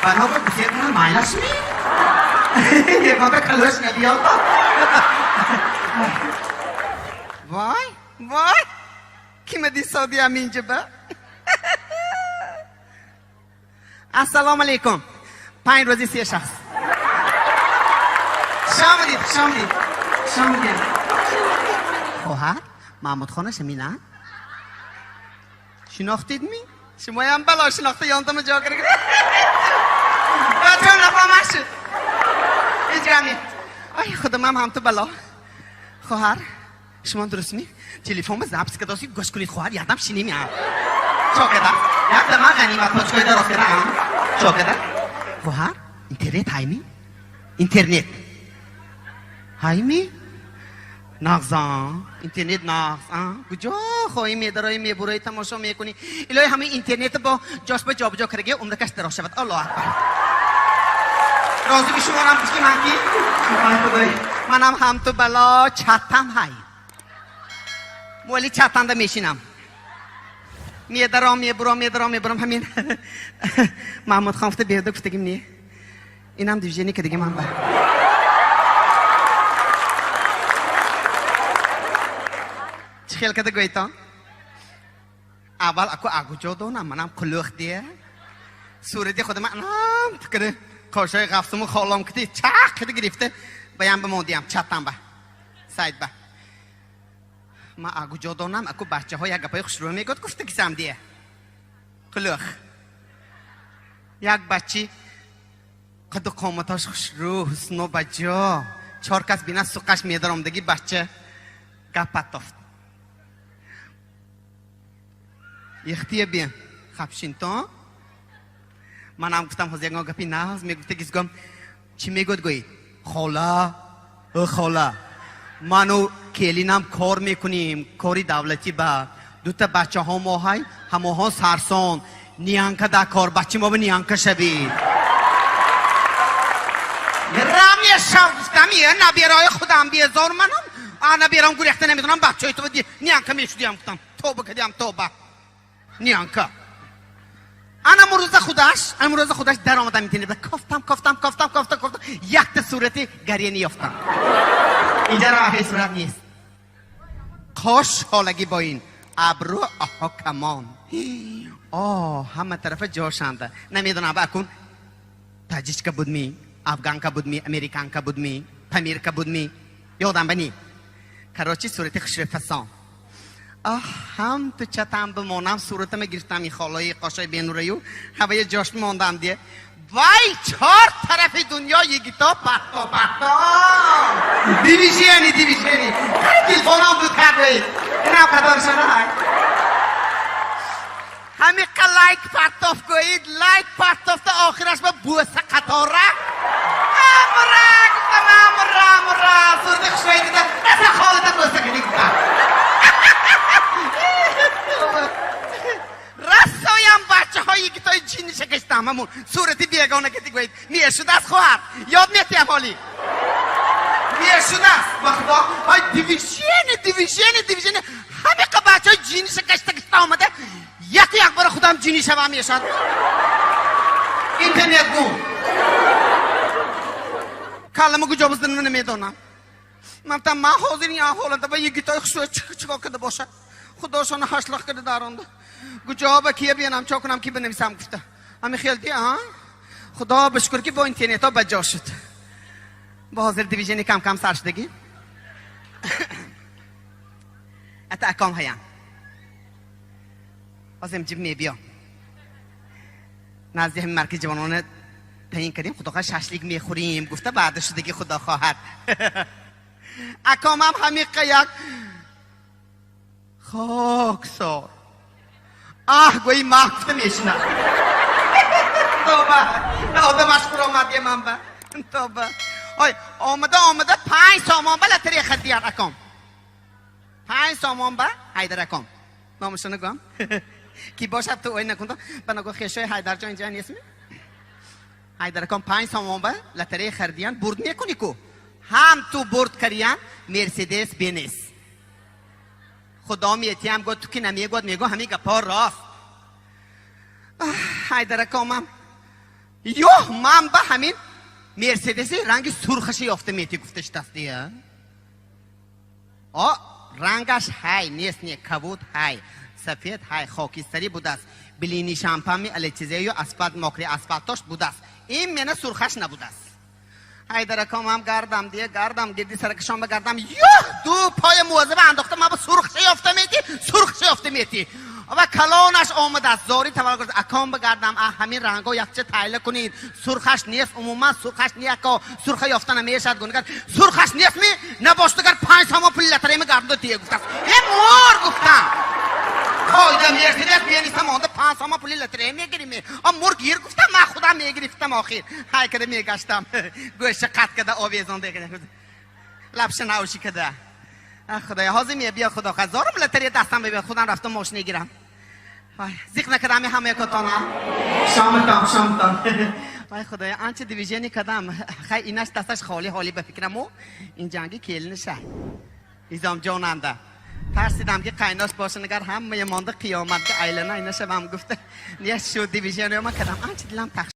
Бано ба гусел кунам майлаш ми? Ягонта калош набиёд. Вой, вой! Кима дисоди аминҷа ба? Ассалому алайкум. 5 рӯзи 3 шахс. Хуш омадед, хуш омадед. Хуш омадед. Хоҳар, Маҳмудхона шамина? Шинохтед ми? Шумоям бало шинохта ёнтама ҷо киргид. Бачам нафаҳмаш шуд. Ҳеҷ гап не. Ай, худамам ҳам ту бало. Хоҳар, шумо дуруст ми? Телефон ба запись кардоси гӯш кунед, хоҳар, якдам шинем я. Чо када? Якдам ман ғанимат точкаи дароз када, а? Чо када? Хоҳар, интернет ҳайми? Интернет. Ҳайми? Нағза, интернет нағз, а? Куҷо хоҳӣ медароӣ, мебуроӣ, тамошо мекунӣ. Илоҳи ҳамаи интернет бо ҷош ба ҷобаҷо кардаги умракаш дароз шавад. Аллоҳу акбар. Розиги шуморам пушти ман ки? Ай худой, манам ҳам ту бало чаттам ҳай. Моли чаттанда мешинам. Медаром, мебуром, медаром, мебуром ҳамин. Маҳмудхон гуфта берда гуфтагим не. Инам движение кардагим ман ба. Чӣ хел карда гӯйтон? Аввал аку агуҷо донам, манам қулӯх дия. Сурати худам анам тикри қошои ғафсуму холом кити чақ кида гирифта баям бимондиям чаттам ба. Сайт ба. Ман агуҷо донам, аку бачаҳо як гапои хушрӯ мегӯяд гуфта кисам дия. Қулӯх. Як бачи қаду қоматаш хушрӯ, ҳусну баҷо. 4 кас бина суқаш медаромдаги бача гап паттофт. Ихтия бин, хабшинтон. Манам гуфтам ҳозир ягон гапи нағз мегуфта гизгом чӣ мегӯяд гӯед? Хола, ӯ хола. Ману келинам кор мекунем, кори давлатӣ ба. Дута бачаҳо мо ҳай, ҳамоҳо сарсон. Ниянка да кор, бачи мо ба ниянка шавед. Рамешав гуфтам, е набераи худам безор манам. А наберам гурехта намедонам, бачаи ту ниянка мешудиям гуфтам. Тоба кардиам, тоба. Ниянка. Ана мурӯза худаш, ана мурӯза худаш даромадам интернет. Кофтам, кофтам, кофтам, кофтам, кофтам. Якта сурати гарени ёфтам. Инҷа роҳи сурат нест. Қош ҳолагӣ бо ин. Абрӯ, аҳо, камон. О, ҳама тарафа ҷошанда. Намедонам, акун таҷичка будми, афганка будми, американка будми, памирка будми. Ёдам ба ни. Короче, сурати хушрӯ фасон. Аҳ, ҳам ту чатам бимонам, суратама гирифтам ин холаи қошои бенураю, ҳавая ҷош мондам дия. Вай, 4 тарафи дунё йигито патто патто. Дивижени, дивижени. Телефонам буд кардои. Инам қаторшона ҳай. Ҳамиқа лайк партоф гӯед, лайк партофта охираш ба бӯса қатора. Амра, гуфтам, амра, амра. Сурати хушрӯй дида, раса холата бӯса кунӣ гуфтам. Расоям бачаҳои йигитои ҷинниша каштам ҳамун сурати бегона ки дигӯед. Мешудааст хоҳар, ёд метиҳам ҳоли. Мешудааст, ба худо. Ай движение, движение, движение. Ҳамиқа бачаҳои ҷинниша кашта кашта омада, яку як бора худам ҷинни шавам мешад. Интернет гум. Каллама куҷо бизданро намедонам. Ман гуфтам, ман ҳозир ин аҳолата ба йигитои хушрӯ чикор карда бошад. Худошона ҳашлақ карда даронда. Куҷо ба кия биянам, чо кунам, ки бинависам гуфта. Ҳами хел ди, а? Худо ба шукр ки бо интернетҳо ба ҷо шуд. Бо ҳозир движение кам-кам сар шудагӣ. Ата аком ҳаям. Ҳозир ҷиб мебиё. Назди ҳамин маркази ҷавонона таъин кардем, худо хоҳад шашлик мехӯрем, гуфта баъда шудагӣ худо хоҳад. Акомам ҳамиқа як хоксор. Аҳ, гӯи маҳ гуфта мешинад. Тоба, одамаш хур омад ман ба. Тоба. Ой, омада, омада 5 сомон ба лотерея харидиян аком. 5 сомон ба Ҳайдар аком. Номашро гӯям. Ки бошад ту ой накунда, ба нагӯ хешои Ҳайдарҷон инҷа нестми? Ҳайдар аком 5 сомон ба лотерея харидиян, бурд мекунӣ ку. Ҳам ту бурд кариян Мерседес Бенес. Худо метиям гӯ ту ки намегӯяд, мегӯ ҳамин гапҳо рост. Ҳайдар акомам Ё, ман ба ҳамин Мерседеси ранги сурхаша ёфта мети гуфта шудааст дия. О, рангаш ҳай нест, не, кабуд ҳай, сафед ҳай, хокистарӣ будааст, блини шампами алечизею асфалт, мокри асфалтош будааст. Ин мена сурхаш набудааст. Ҳайдаракомам гардам дия, гардам, гирди саракашон гардам. Ё, ду поя муозаба андохта, ма ба сурхша ёфта мети, сурхша ёфта мети. Ва калонаш омадааст, зори таваллуд, аком бигардам, а ҳамин ранго якча тайла кунед, сурхаш нест, умуман сурхаш неяко, сурха ёфта намешад. Гунагар сурхаш нестми, набоштагар 5 сомон пули лотереями гардо тия гуфтааст. Е, мор гуфтам, қоида Мерседес менистам, онда 5 сомон пули лотерея мегирими. А мур гир гуфтам, ман худам мегирифтам. Охир ҳай када мегаштам, гӯша қат када овезон, лабша науши када. Худоя, ҳозир мебия, худо зорум лотерея дастам бибия, худам рафтам мошина гирам. Зиқ накардами ҳамаи котона. Шоматон, шоматон. Вай, худоя, анча движение кардам. Хай, инаш дасташ холӣ ҳолӣ ба фикраму ин ҷанги келиниша изомҷонанда тарсидам, ки қайнош бошанагар, ҳамаи монда қиёматга айлана айнашавам гуфта, не, шу движение ма кардам, анча дилам тах.